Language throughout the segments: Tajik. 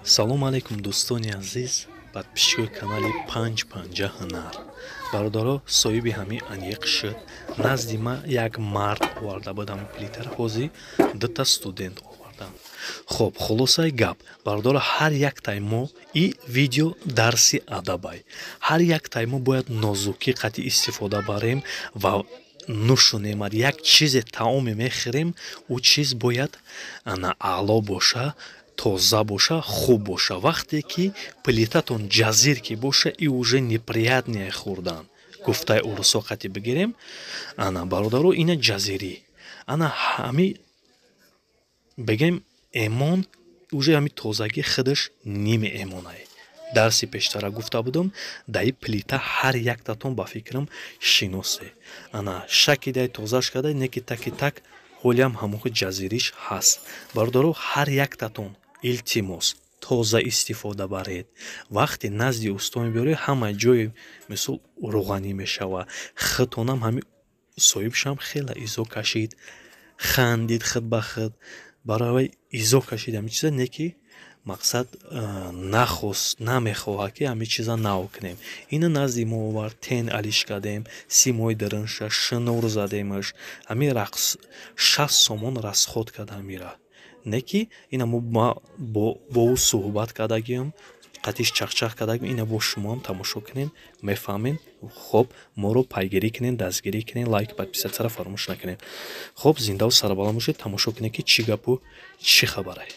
Салом алейкум, дӯстони азиз, подписчикои канали Панҷ панҷа ҳунар. Бародаро, соҳиби ҳамин аниқ шуд. Назди ма як мард оварда будам плитара, ҳозир дута студент овардам. Хоб, хулосаи гап, бародаро, ҳар яктаи мо и видео дарси адабай. Ҳар яктаи мо бояд нозукӣ қатъи истифода барем ва нушунемад. Як чизе таоме мехӯрем, ӯ чиз бояд ана аъло боша, тоза боша, хуб боша. Вақте ки плитатон ҷазир ки боша, и уже неприятное хӯрдан. Гуфтаи урусо қати бигирем. Ана бародаро, ина ҷазирӣ. Ана ҳами бигем эмон, уже ҳами тозагӣ худаш ними эмонай. Дарси пештара гуфта будам, даи плита ҳар яктатон ба фикрам шиносе. Ана шакидай тозаш кадай, неки таки так ҳолиам ҳамоҳи ҷазириш ҳаст. Бародаро, ҳар яктатон илтимос тоза истифода баред. Вақте назди усто мебиёред, ҳама ҷои мисол рӯғанӣ мешава. Худтонам ҳами соҳибшам хела изо кашид, хандид худ ба худ, барои вай изо кашид ҳами чиза, не ки мақсад нахост, намехоҳад ки ҳами чиза нав кунем. Ина назди мо овард, тен алиш кардем, симои дарунша шнур задемаш, ҳами рақс 60 сомон расход кард ҳамира. Не ки ина мо бо ӯ суҳбат кардагиам, қатиш чахчах кардагим, ина бо шумоам тамошо кунен, мефаҳмен. Хоб, моро пайгирӣ кунен, дастгирӣ кунен, лайк, подписатсияро фаромӯш накунен. Хоб, зиндаву сарбаланд бошед, тамошо кунед ки чӣ гапу чӣ хабарай.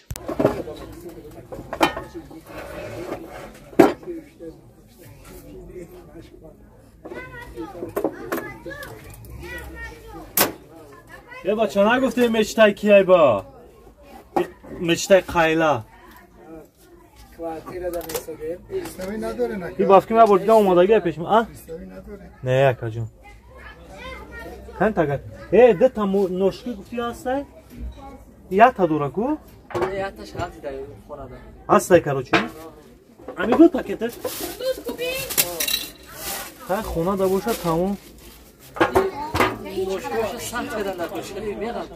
Е бача, нагуфтем мечтай кияй ба? Мечтай қайла. И бафки ма бурдида омадаги пешма, а? Не, акаҷон. Кан тагат. Э, дета ношки гуфти ҳастай? Якта дора ку? Якташ ҳаст дар хонада. Ҳастай, короче. Ами ду пакеташ? Ха, хонада боша тамом. Ношкиша сахт кадан дар кошки меғам.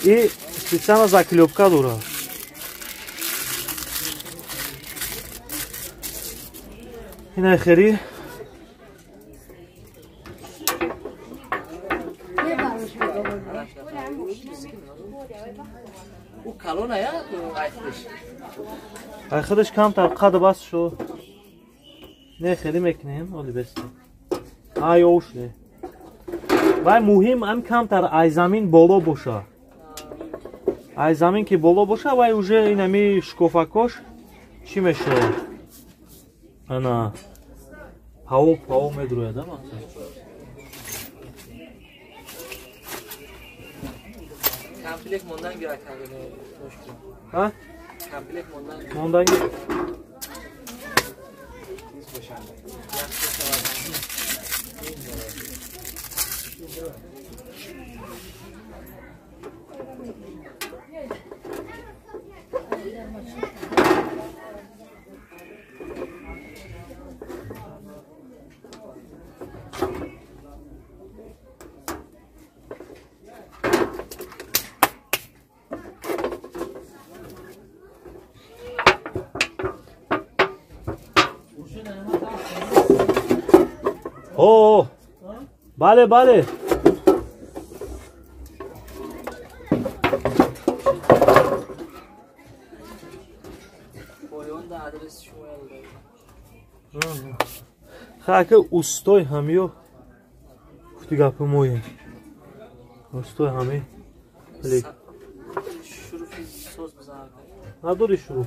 И специально заклепка дора. Ина хери. У калона я айхудаш. Айхудаш камтар қад бас шуд. Не хели мекунем, оли бест. Ай ош не. Вай муҳим ам камтар ай замин боло боша. Ай замин ки боло боша, вай уже инами шкофакош чӣ мешавад? Ана ҳаво ҳаво медрояд, мақсад. Комплект мондан гирак ҳагини ношки. Ҳа? Комплект мондан. Мондан гирак. О, бале, бале. Хака устой ҳамиё гуфти гапи моем. Устой ҳами. Надори шурӯъ?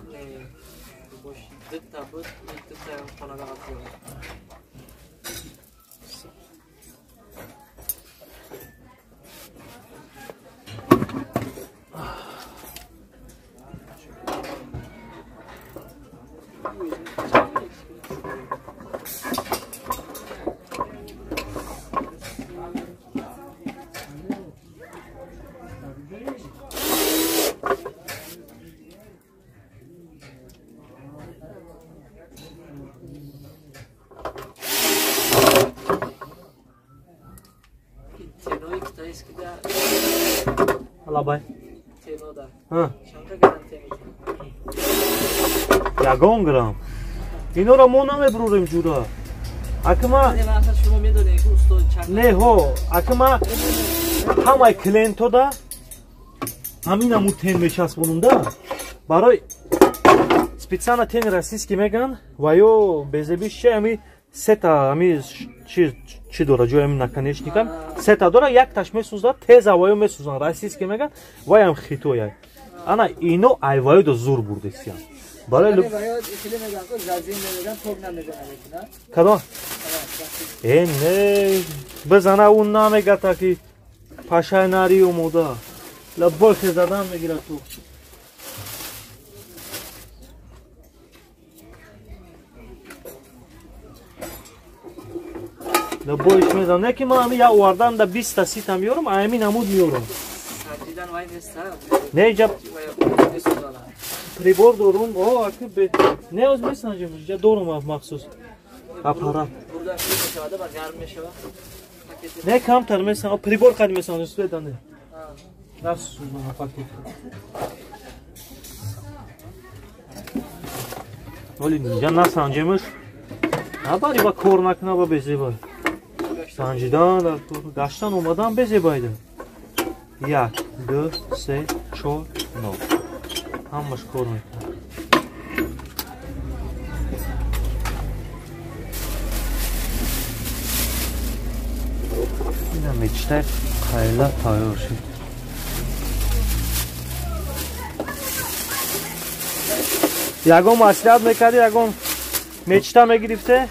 Лабай. Ягон грамм. Инора мо намебурорем ҷура. Акма не ҳо, акма ҳамаи клиентода ҳамин аму тен мечаспонум да. Барои специально тени российский меган ва ё безебиш че ами сета ами чи дора ҷои ами наконечникам сета дора якташ месӯзад теза ва ё месӯзан российский меган ваям хитоя. Ана ино айваёдо зур бурдесиян. Барои кадом? Э не бизана ӯ намегата ки пашай нари омода. Лабой хезадан мегирад ту. Лабоиш мезан. Не ки ман ами я овардан да 20 та 30 та меёрам, ами намуд меёрам. Не ҷа прибор дорум, о, аки бе. Не оз месанҷем, ҷа дорум махсус аппарат. Не камтар месан, прибор қад месанҷем, света не. Насӯзона пакет. Оли ҷа насанҷемш. Набари ба кор накна ба безебай. Санҷидан дар кор гаштан омадан безебайда. 1 2 3 4 9. Ҳамаш кор мекунад. Ина мечтай қайла тайёр шуд. Ягон маслиҳат мекардӣ, ягон мечта мегирифте,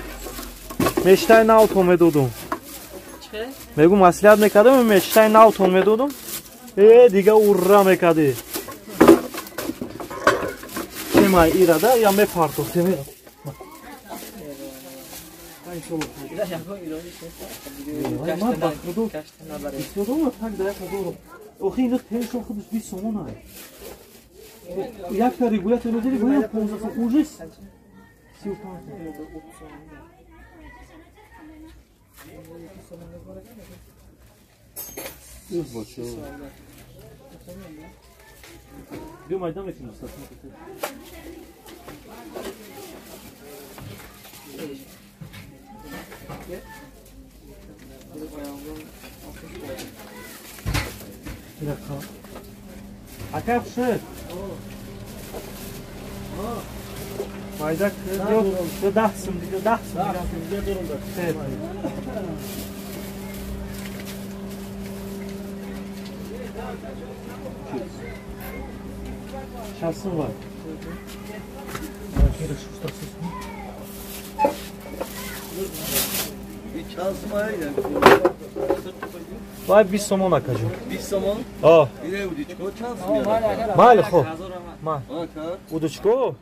мечтаи навтон медодум. Мегу маслиҳат мекардам, мечтаи навтон медодум. Э, дига урра мекардӣ. Темай ирада я мепартохтем. Охи ино теншон худаш 20 сомон ай. Якта регулятор медири, гӯям 15 сом. Уже 35. Биё майда мекунем, Ака шуд. Майда ё 10 сум дига, 10 сум дига дорум. Шастум вай. Вай 20 сомон акаҷон. 20 сомон? А. Ине удичко чанд сум? Майли хо. Май. Удичко?